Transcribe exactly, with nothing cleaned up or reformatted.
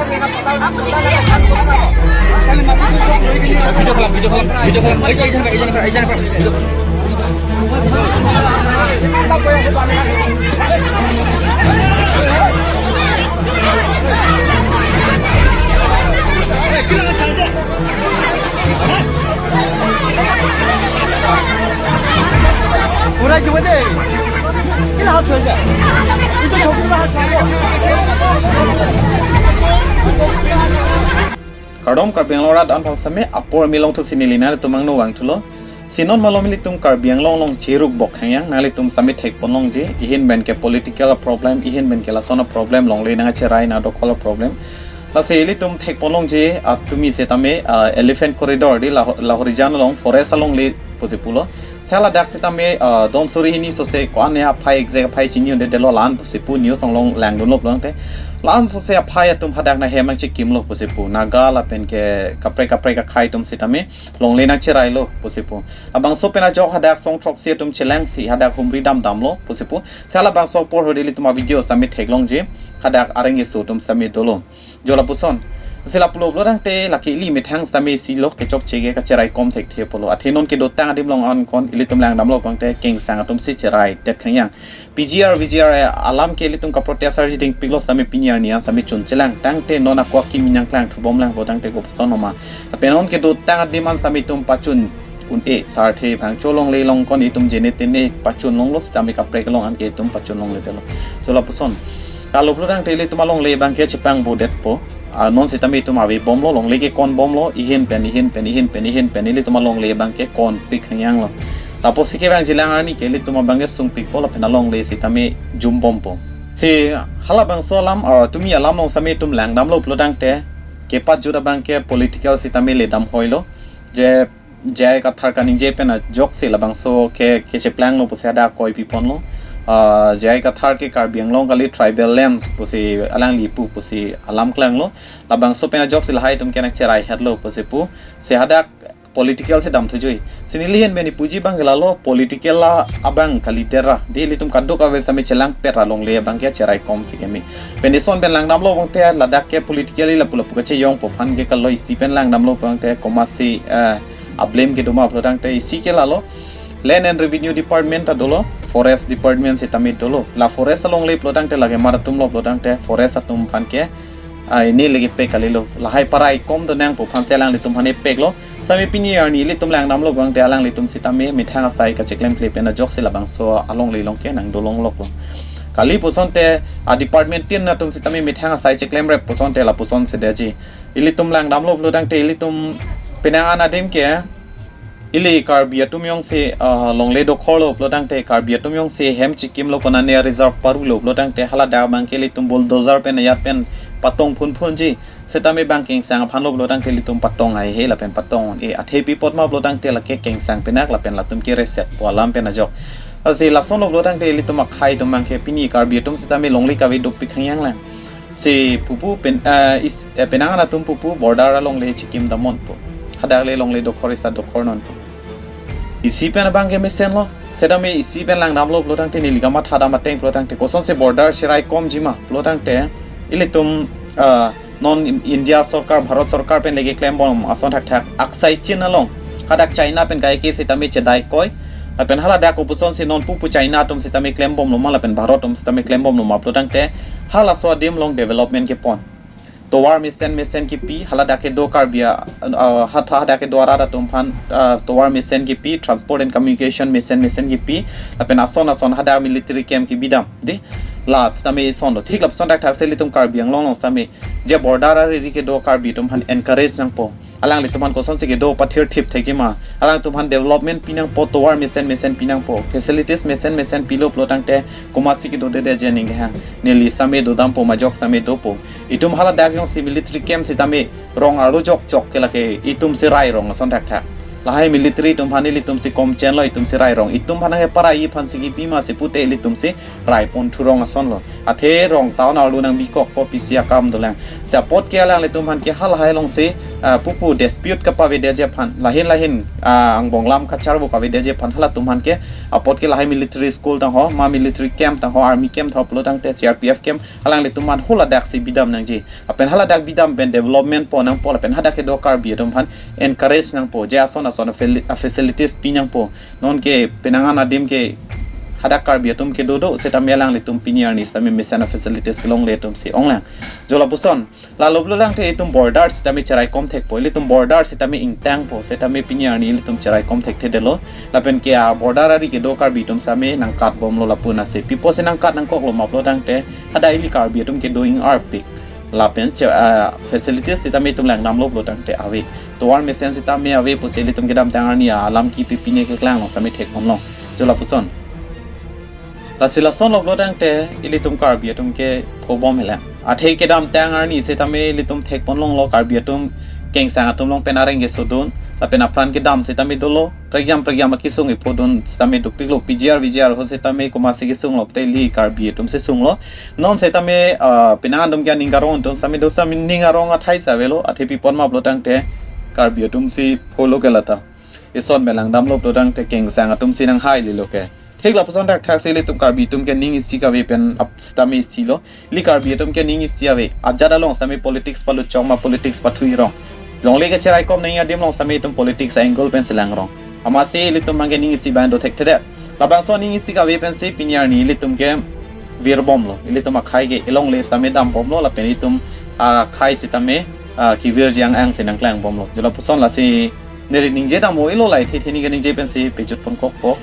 Video call, video call, video call. Ei, ei, ei, ei, ei, ei, ei, video. Pura gimana? Ila hat saja. Itu hobi lah saja. Kardom Karbi Anglong arat an aphan sitame apor milong thu sini lina tumang no wang thulo. Si non malom ilitum Karbi Anglong along cheruk bok hangyang nanglitum sitame thekpon longji, ihin pen ke political problem, ihin pen ke lason a problem, longle nangcherai nangdokhol a problem. Lasi ilitum thekpon longji, atumi sitame, ah, elephant corridor di Laho-, Lahorijan along forest alongle pusi pulo. Si ladak sitame, ah, don suri hini sose ko-an aphai exact aphai chini un-edetlo, la-an pusi pu news along langdunlo pulo tangte. La-an sose aphai atum hadak nanghem nangchekimlo pusi pu. Naga lapen ke kaprek kaprek akhai atum sitame longle nangcherailo pusi pu. Labangso pen ajok hadak song throksi atum chelangsi hadak humri damdamlo pusi pu. Si labangso apor hodi ilitum a video sitame theklongji. Hadak areng isu atum sitame dolo. Jo lapuson. Si lapulo pulo tangte lake ili methang sitame isi lo kechokche ke kacheraikom thekthe pulo. Athe non kedotang adim along ankon ilitum langdamlo tangte kengsang atum si cherai tet khangyang. P G R, V G R alam ke ilitum kaprotest arji dingpiklo sitame pini arni an sitame chun chelang. Tangte non akwa kimi nangklang thubom lang pulo tangte kopuson oma. Lapen non kedotang adim an sitame itum pachun un-e, sarthe bang cholongle along kon itum jene tene pachun longlo sitame kaprek along anke itum pachun longledetlo. Jo lapuson. Kalo pulo tangte ilitum alongle abang ke chepangbo detpo. Ah, non sitame itum ave bomlo, longle ke kon bomlo, ihin pen, ihin pen, ihin pen, ihin pen, ilitum alongle abang ke konpik hangyanglo. Lapusi ke bang jilang arni ke ilitum abang ke sungpikpo lapen alongle sitame jumbompo. Si halabangso alam, ah, tumi alam along sitame itum langdamlo pulo tangte kepajut abang ke political sitame ledam hoilo. Je J I Kathar kaningje pen ajoksi labangso ke kecheplanglo pusi hadak koi piponlo. Ah, J I Kathar ke Karbi Anglong kali, tribal lands pusi alangli pu pusi alam klanglo. Labangso pen ajoksi lahai atum ke nangcherai hetlo pusi pu. Si hadak political si dam thujui. Si neli ahin pen ipuji abang ke lalo political la abang kali tera. Di ilitum kadokave sitame chelangpet ra longle abang ke cheraikom si keme. Pen ison pen langdamlo abang te ladak ke politically lapu lapu kachejongpo aphan ke kalo, isi pen langdamlo abang te komatsi, eh, a-blame kedo ma pulo tangte isi ke lalo Land and Revenue Department ta dolo, Forest Department sitame dolo. La forest alongle pulo tangte lake amat atumlo pulo tangte forest atum aphan ke, ah, ini lake pek kalilo. Lahai paraikom donangpo aphan si alanglitum aphan epeklo. Sitame pini arni ilitum langdamlo abang te alanglitum sitame methang asai kacheklemkle pen ajoksi labangso alongle along ke nangdolongloklo. Kali pusonte a-department tin atum sitame methang asai cheklemrep pusonte lapuson si daji. Ilitum langdamlo pulo tangte ilitum penang an adim ke ili Karbi atum jongsi, ah, longle dokhorlo pulo tangte Karbi atum jongsi hem chekimlo konane reserve parulo pulo tangte haladak abang ke ilitum bulldozer pen ajat pen patong phunphunji. Sitame bang kengsang aphanlo pulo tangte ilitum patong haihe lapen patong un-e, athe pi apot ma pulo tangte lake kengsang penak lapen latum ke reset po alam pen ajok. Lasi lasonlo pulo tangte ilitum akhai atum abang ke pini Karbi atum sitame longle kave dopik hangyang lang. Si pupu pen, eh, is, eh, penang an atum pupu border alongle chekim damnonpo. Hadak le longle dokhor ista dokhor nonpo. Isi pen abang ke mesenlo. Sitame isi pen langdamlo pulo tangte neli kamatha dam ateng pulo tangte kosonsi border cheraikomji ma pulo tangte ilitum, ah, non In-, India sorkar, Bharat sorkar pen lake klembom ason thakthak aksai chin along hadak China pen kaike sitame chedaikoi. Lapen haladak kopusonsi non pupu China atum sitame klembomlo ma lapen Bharat atum sitame klembomlo ma pulo tangte halaso adim along development kepon. Tovar mesen mesen kipi, haladak kedo Karbi a, ah, hatha hadak kedo arat atum aphan, ah, tovar mesen kipi, transport and communication mesen mesen kipi, lapen ason ason hadak military camp kibi dam. Di, la sitame isonlo. Thik lapuson thakthak si ilitum Karbi Anglong along sitame je border ariri kedo Karbi atum aphan encourage nangpo. Alanglitum aphan kosonsi kedo pathir thip thekji ma. Alanglitum aphan development pinangpo, tovar mesen mesen pinangpo, facilities mesen mesen pilo pulo tangte komatsi kedodede je ning kehang. Neli sitame dodampo, majok sitame dopo. Itum haladak jongsi military camp sitame rong arlo jokjok ke lake itum si rai rong ason thakthak. Lahai military atum aphan ilitum si komchen lo, itum si rai rong. Itum aphan nangkeparai aphan si kipi ma si pute ilitum si rai pon thurong ason lo. Athe rong town arlo nang bikok ko pisi akam dolang. Si apot ke alanglitum aphan ke halahai along si, ah, pupu dispute kapavedetji aphan. Lahin lahin, ah, angbong lam kacharvo kavedetji aphan halatum aphan ke apot ke lahai military school tang ho, ma military camp tang ho, army camp tho pulo tangte C R P F camp, alanglitum aphan haladak si bidam nangji. Lapen haladak bidam pen development pon nangpo, lapen hadak kedo Karbi atum aphan encourage nangpo. Je ason ason a fili-, a facilities pi nangpo. Non ke penang an adim ke hadak Karbi atum kedo do setame alanglitum pini arni setame mesen a facilities kelongle atum si onglang. Jo lapuson, lalo pulo tangte itum border setame cheraikom thekpo, ilitum border setame ingtangpo, setame pini arni ilitum cheraikom thekthedetlo. Lapen ke a border ari kedo Karbi atum setame nangkatbomlo lapu ansi. Pi apotsi nangkat nangkoklo ma pulo tangte, hadak ili Karbi atum kedo ingarpik. Lapen che, ah, facilities setame itum langdamlo pulo tangte ave. Tovar mesen setame ave pusi ilitum kedamtang arni alam kipi pine keklang along setame thekponlong. Jo lapuson. Lasi lasonlo pulo tangte ilitum Karbi atum ke phobom helang. Athe kedamtang arni setame ilitum thekponlonglo, Karbi atum kengsang atum along pen areng kesodun, lapen apran kedam setame dolo, prekjam prekjam akesung iphodun setame dopiklo, P G R, V G R ho setame komatsi kesunglo pute ili Karbi atum si sunglo. Non setame, ah, penang atum ke aning karong atum setame do setame ning arong athai si avelo, athe pi apot ma pulo tangte Karbi atum si pholo ke lata. Ison pen langdamlo pulo tangte kengsang atum si nanghailelo ke. Thik lapuson thakthak si ilitum Karbi atum ke ning isi kave pen ap setame isi lo. Ili Karbi atum ke ning isi ave. Ajat along setame politics paluchong ma politics pathui rong. Longle kecheraikom nangji adim along setame itum politics angle pensi langrong. Amatsi ilitum abang ke ning isi abang do thekthedet. Labangso ning isi kave pensi pini arni ilitum ke virbomlo. Ilitum akhai ke elongle setame dambomlo lapen itum akhai setame, ah, kevirji ang-ang si nangklangbomlo. Jo lapuson lasi neli ningje dam-o-elo, lahai the the ni keningje pensi pejut ponkokpo.